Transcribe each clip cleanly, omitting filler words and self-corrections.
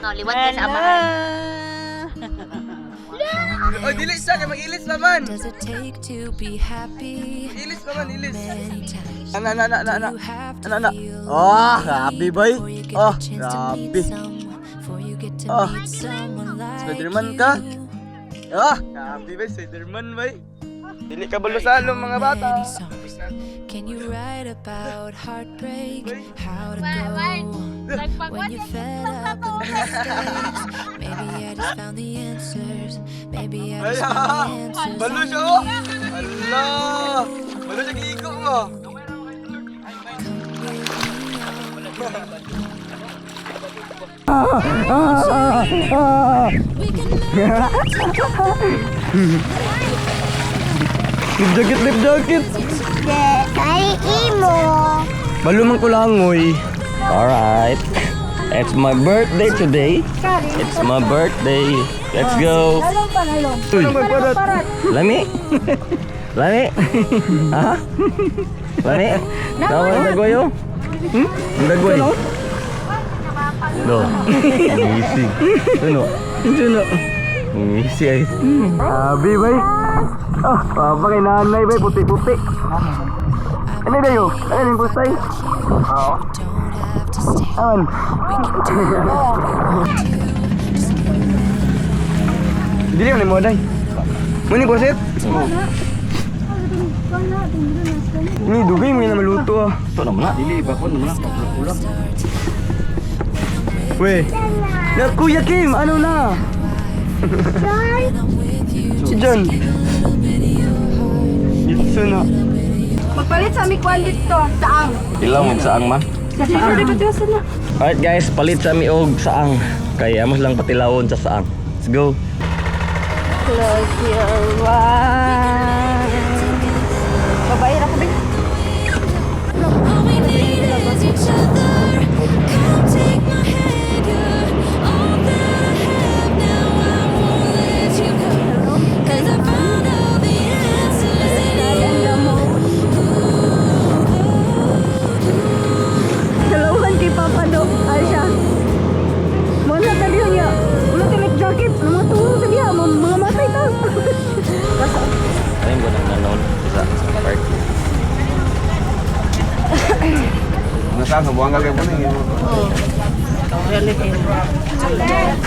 No, liwat ka sa amahan. Oy, dili siya kay mag-ilis pa man. Does it take to be happy? Ilis pa man, ilis. Many times Ana na na na na. you have to Ana na. feel Oh, grabe boy. before you get Oh, the chance to meet grabe. someone, before you get to Oh. meet someone like Spiderman you. ka? Ah, grabe boy, Spiderman boy. Dili ka balusalo mga bata. Many songs can you write about heartbreak? How to go when you're fed up with mistakes? Maybe I just found the answers. Maybe I just found the answers. Balo siya oh. Ala. Balo siya giiko mo. Come with me on. We can make it together. Life jacket, life jacket. Kay imo. Balo man kulangoy. Alright. It's my birthday today. It's my birthday. Let's go. Uy. Lami. Lami. Ha? Lami. Tawa ang dagway oh. Hmm? Ang dagway. No. Easy. Ano? Ano? Easy ay. Grabe bay. Oh, papa kay nanay bay, puti-puti. Ano dayo? Ano yung pustay? Oo. Don't have to stay. Aman. We can do what we want to. Just Dili man mo day. Muni porset? Ni dugay mo na maluto ah. Ito naman na. Dili ba ko naman na. Ulam. We. Na Kuya Kim, ano na? when I'm with you. Si John. Little bit of your heart. Dito na. Magpalit sa aming kwan dito, saang. Ilaw og saang ma. Sa na. Alright guys, palit sa mi og saang. Kay amos lang patilawon sa saang. Let's go. Close your eyes. Babae ra ko be. All we need is each other. Come take my hand, you're all that I have now. I won't let you go. 'Cause I found all the answers in you. Dalawan kay Papa do. Ay siya. Mo na taliyo niya. Wala ka life jacket. Mga tuwo sa diha, mga matay ta. Ayun ko nang nanood sa park. Nasa sa buwangal kay puning.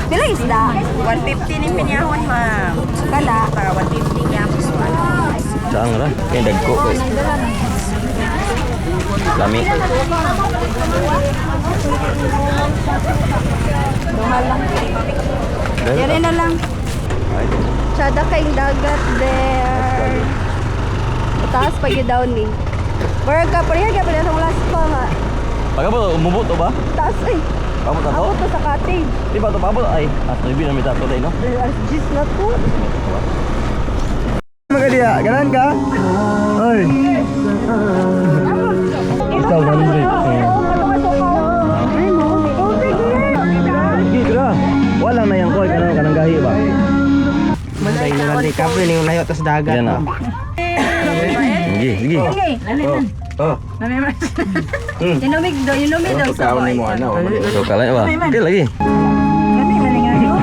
Pila isda? 150 ni pinyahon, ma'am. Kala. Para 150 niya. Saang ra? Kay dagko. Lami. Duha lang. Yari na lang. Ay, Tsada kayong dagat there. Taas pa yun daw ni. Pero ka, pareha ka pala sa last pa nga. Pagabot, umubot to ba? Taas eh. Pabot na to? Ako to sa cottage. Di ba to pabot? Ay, as 9 na mita to day, no? Alas 10 na to. Magadia, ganan ka? Oy. Ikaw, 100. Ay mo. Oh, sige. Sige, gra. Wala na yung koy, kanang kanang gahi ba? Malay na lang kapoy ning layo tas dagat. Yan na. Sige, sige. Oh. Inumig daw, inumig daw sa Pagkaon ni mo ano. So, kalay ba? Okay, lagi. Kami malingayo.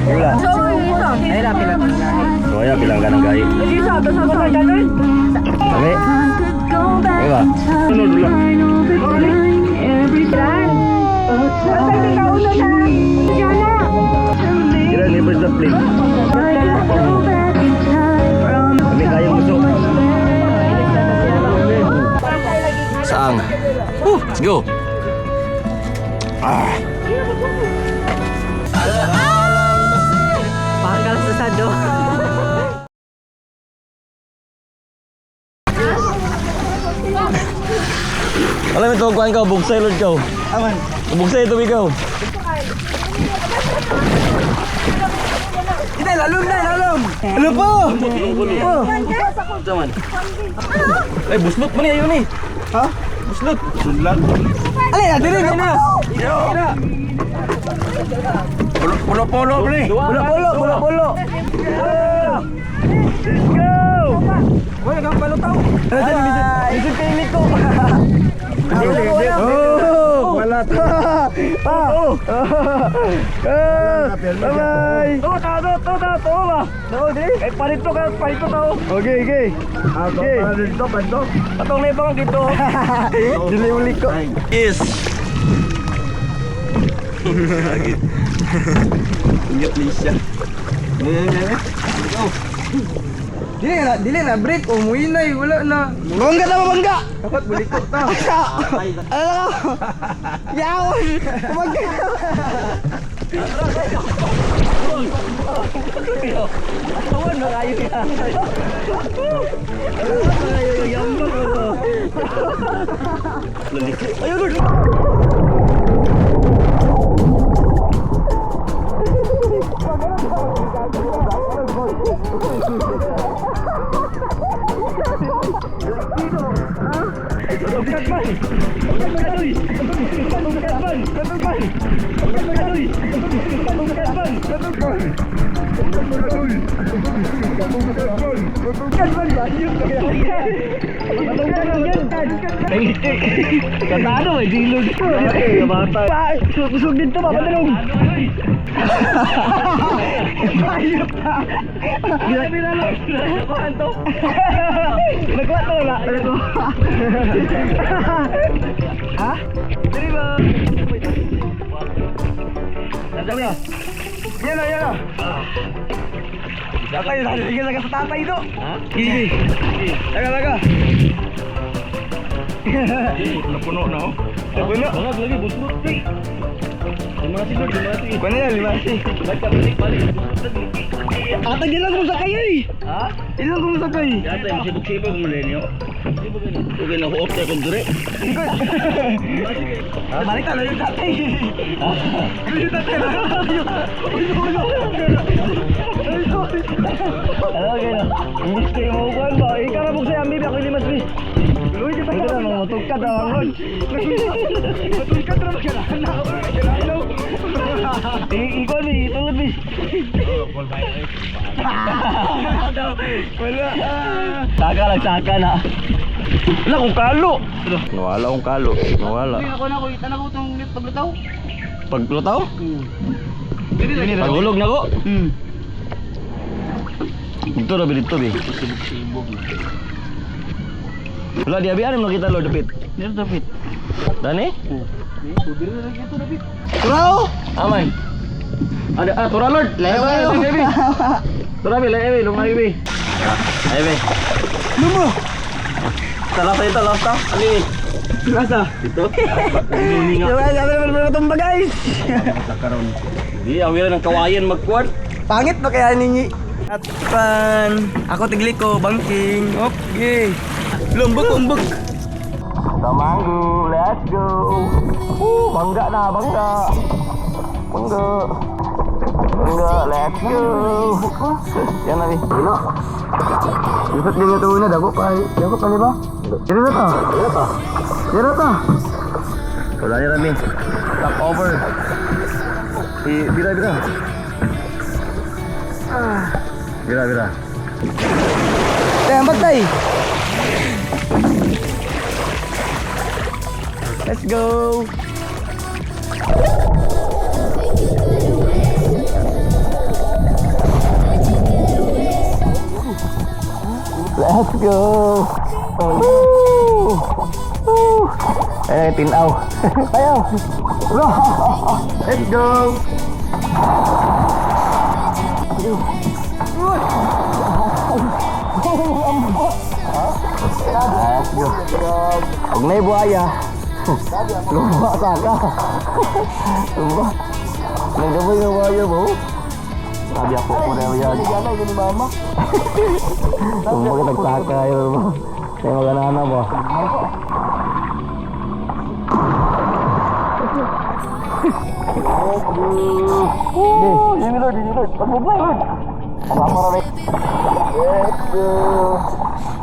Wala. So, isa. Ay la pila kang gahi. So, ayan, bilang kanang gahi. Isa, basta sa ganun. Lami. Di ba? Ano dula? Basta hindi ka ulo na. Jana. Kira, never stop play. Kami kayong busog. Saang? Woo, let's go. Ah. Pakal sa sado. Alam mo ito, kuhan ka, bugsay lord ka. Aman. Bugsay ito, ikaw. Hindi, lalom na, lalom. Ano po? Oh. Saman. Ay, buslot man ayun eh. Ha? Buslot. Sudlan. Ali, na diri na. Na. Pulo pulo pre. Pulo pulo pulo pulo. Let's go. Wala kang palutaw. Ano dyan, lisod lisod kayo nito. Ah, bye-bye. To, to, to, to, to, to ba? Kay palito ka, palito tao. Okay. Okay. Atong na ibang dito. Dili uli ko. Yes. Ingat ni siya. Dili na break o muinay wala na. Bangga ta bangga. Dapat buli ko ta. Ano? Yaw. Bangga. Awan na kayo ya. Ayo yambang ko. Ayo Lord. Katano eh, dilog. Bata. Kusog dito ba? Padalong. Bayot ka. Grabe na lang. Nakuha to. Nakuha to wala. Nakuha. Ha? Diri ba? Nandiyan na. Yan na, yan na. Tatay, sige lang sa tatay do. Ha? Sige. Taga, taga. Napuno na oh. Napuno. Bangag lagi busbot kay. Lima si Lord, lima si. Kuha na yan, lima si. Balik balik balik. Busbot lagi. Ata, di lang kumusakay eh. Ha? Di lang kumusakay. Yata yung sibog-sibog mo rin yun. Okay na huop tayo kung dire. Balik tayo yung tatay. Yung tatay. Ano kayo? Imbis kayo mahukuhan ba? Ikaw na buksan ang bibi, ako limas bi. Ikaw na matugkad ang Lord. Matulkad na ba? Kailangan. Ikaw ni, itulad bi. Wala. Saka lang, saka na. Wala kong kalo. Nawala akong kalo. Nawala. Ako na ko ita na ko tong paglutaw. Paglutaw? Paghulog na ko. Dito na, dito bi. Wala, di abi ano nakita Lord Dapit. Dito dapit. Dani? Turao. Aman. Ada ah, tura Lord. Layo kayo. Tura bi, layo bi, lumay bi. Ayo bi. Lumo. Talasa ito, talasa. Ano yun? Nasa. Dito. Ini nga. Diba, sabi naman mga tumba guys. Di, awira ng kawayan magkwart. Pangit ba kaya ninyi? At pan. Ako tigli ko banking. Okay. Lumbok umbok. Tamanggo, let's go. Bangga na, bangga. Bangga. Bangga, let's go. Yan na, bi. Ano? Isot din ito una, dago pa. Dago pa, di ba? Dito na to. Dito to. Dito to. Wala niya rami. Stop over. Eh, bira, bira. Bira, bira. Tay, ambag tay. Let's go. Let's go. Woo! Woo! Eh, tinaw. Ayaw. Let's go. Let's go. Huwag na buhaya. Lumba sa ka. Lumba. Nagabay na buhaya mo. Sabi ako po na yan. Kung bakit nagtaka yun mo. Kaya maganana ba? Woo! Yun Lord, yun Lord. Pagbublay, Lord. Tama ra Let's go.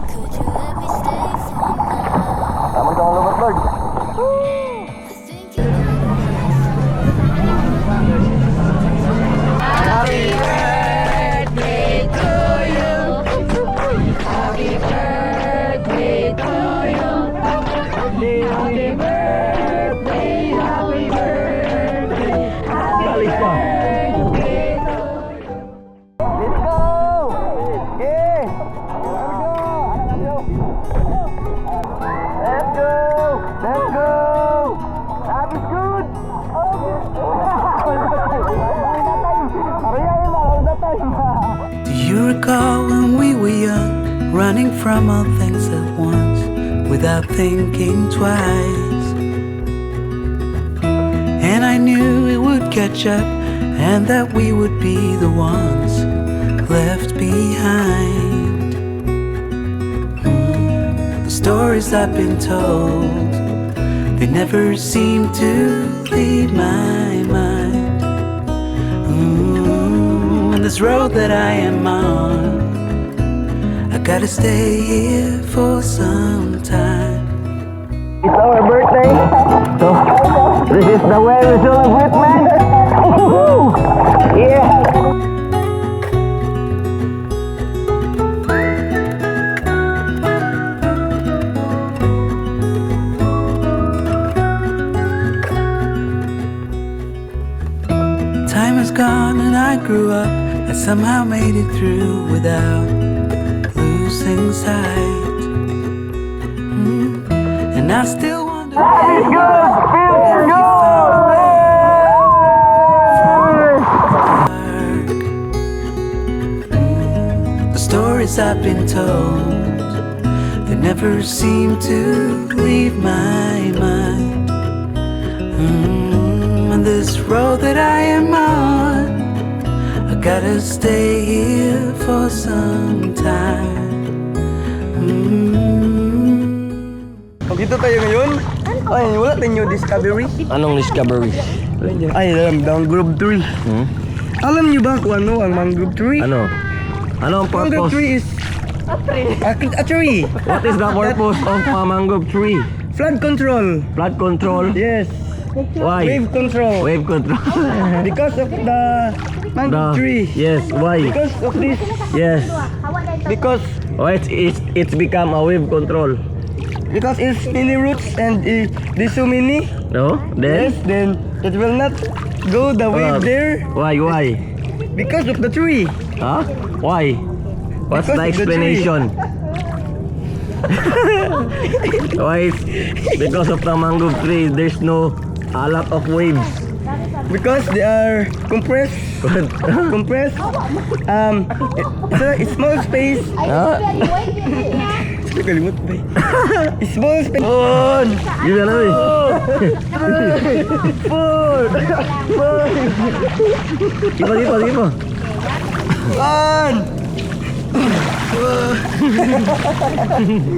Could you let me stay for now? Tama ka lubat, Lord. I think you Running from all things at once without thinking twice. And I knew it would catch up and that we would be the ones left behind. The stories I've been told, they never seem to leave my mind. And this road that I am on, I gotta stay here for some time. It's our birthday. So, this is the way we celebrate, man. Woohoo! Yeah! Time has gone and I grew up. I somehow made it through without losing sight. And I still wonder. Feels good! Feels good! Dark. The stories I've been told, they never seem to leave my mind. And this road that I am on, I gotta stay here for some time. Dito tayo ngayon. Ay, wala tayong new discovery. Anong discovery? Ay, alam, the mangrove tree. Hmm? Alam niyo ba kung ano ang mangrove tree? Ano? Ano ang Mangrove purpose? tree is a tree. What is the purpose of a mangrove tree? Flood control. Flood control? Yes. Why? Wave control. Wave control. Because of the mangrove tree. Yes, why? Because of this. Yes. Because Oh, it's become a wave control. Because it's many roots and there's so many. No? Then? Yes, then it will not go the wave there Why? Because of the tree. Huh? Why? What's Because the of the tree. explanation? Why? Because of the mangrove tree, there's no a lot of waves. Because they are compressed. Compressed. It's a small space. Huh? Kalimut ba? Small space. On! Yun na eh. Four. Four. Iba, iba, iba. One.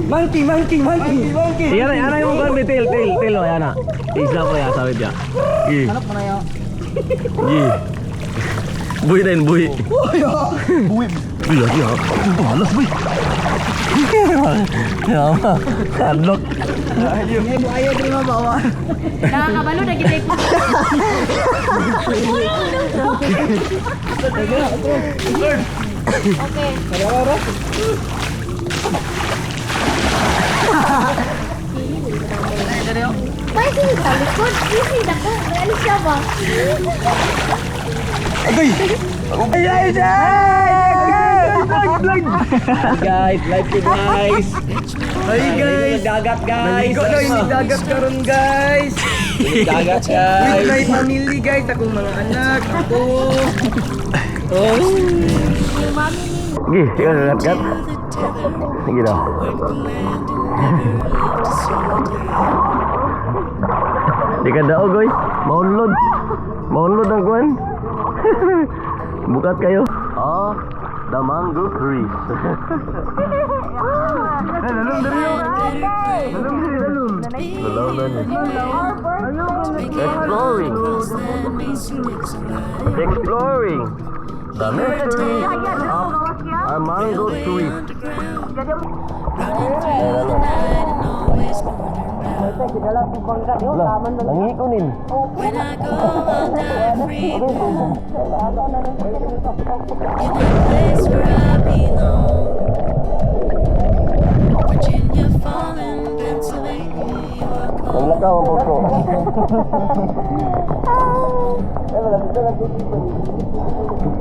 Monkey, monkey, monkey, monkey. Yan na, yan na yung kan, tail, tail, tail, oh, yan na. Isa po yan, sabi niya. Gi. Gi. Buhi din, buhi. Buhi. Buhi lagi ha. Malas, buhi. Ya, kadlok. Nakakabalo na kita. Okay. Pwede sini sa likod. Easy na ko. Ano siya ba? Agoy! Ay, ay, ay! Guys, like you guys. Hi guys! Dagat, guys. Naligo na yung dagat karon, guys! Dagat, With guys. my family, guys, akong mga anak, ako. Gi, ikaw gat gat. Sige daw. Di ka daog, oy. Maunlod. Maunlod ang kuwan. Bukat kayo. Oh, the mango trees. Lalong dali. Lalong dali, lalong. Lalong dali. Exploring. Exploring. The mystery of a mango tree. Running through the night and always northern bound. Nangikunin. When I go, I'll die free. In the place where I belong. Virginia falling, Pennsylvania, you are calling. Naglakaw ang pagko.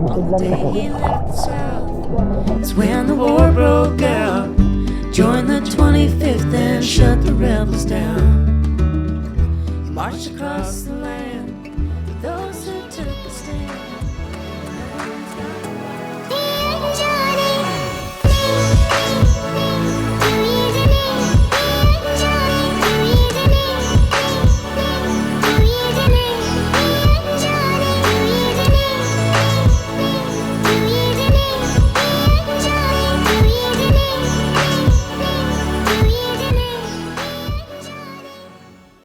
On the day he left the South, it's when the war broke out. Joined the 25th and shut the rebels down. He marched across the